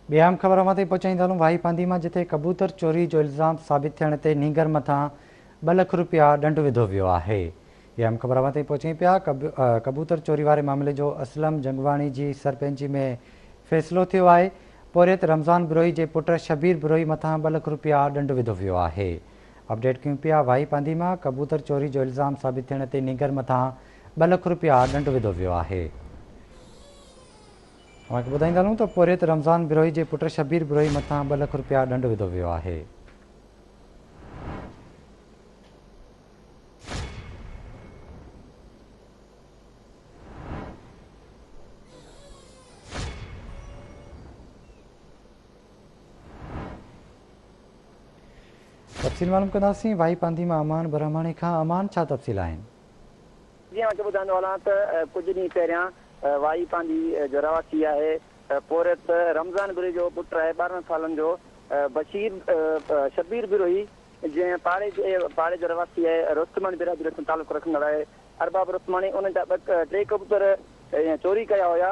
ٻي اهم خبر اوهان تائين پهچائيندا هلون واهي پانڌي مان جتي ڪبوتر چوري جو الزام ثابت ٿيڻ تي نينگر مٿان ٻه لک روپيا ڏنڊ وڌو ويو آهي. هي اهم خبر اوهان تائين پهچايون پيا ڪبوتر چوري واري معاملي جو اسلم جنگواڻي جي سرپئنچي ۾ فيصلو ٿيو آهي. پورهيت رمضان بروهي جي پٽ شبير بروهي مٿان ٻه لک روپيا ڏنڊ وڌو ويو آهي. اپڊيٽ ڪيون پيا واهي پانڌي مان ڪبوتر چوري جو الزام ثابت ٿيڻ تي نينگر مٿان ٻه لک روپيا ڏنڊ وڌو ويو آهي. اوهان کي ٻڌائيندا هلون ته پورهيت رمضان بروهي جي پٽ شبير بروهي مٿان ٻه لک روپيا ڏنڊ وڌو ويو آهي. تفصيل معلوم ڪنداسين واهي پانڌي مان امان برهماڻي کان امان ڇا تفصيل آهن؟ جي اوهان کي ٻڌائيندو هلان ته ڪجهه ڏينهن پهريان واهي پانڌي جو رهواسي آهي پورهيت رمضان بروهي جو پٽ آهي 12 سالن جو بشير شبير بروهي جنهن پاڙي جي پاڙي جو رهواسي آهي رستماڻي برادري سان تعلق رکندڙ آهي ارباب رستماڻي ان جا ٻه ٽي ڪبوتر چوري ڪيا هيا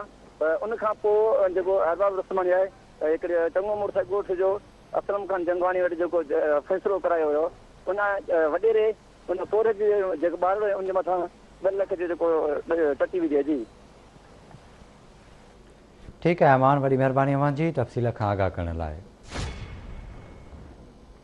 ان کان پوء جيڪو ارباب رستماڻي آهي هڪڙي چڱو مڙس ڳوٺ جو اسلم خان جنگواڻي وٽ جيڪو فيصلو ڪرايو هيو ان وڏيري ان پورهيت جي جيڪو ٻارڙو آهي ان جي مٿان 2 لک جو جيڪو ٽٽي وڌي جي. ٺيڪ آهي امان وڏي مهرباني اوهان جي تفصيل کان آگاهه ڪرڻ لاء.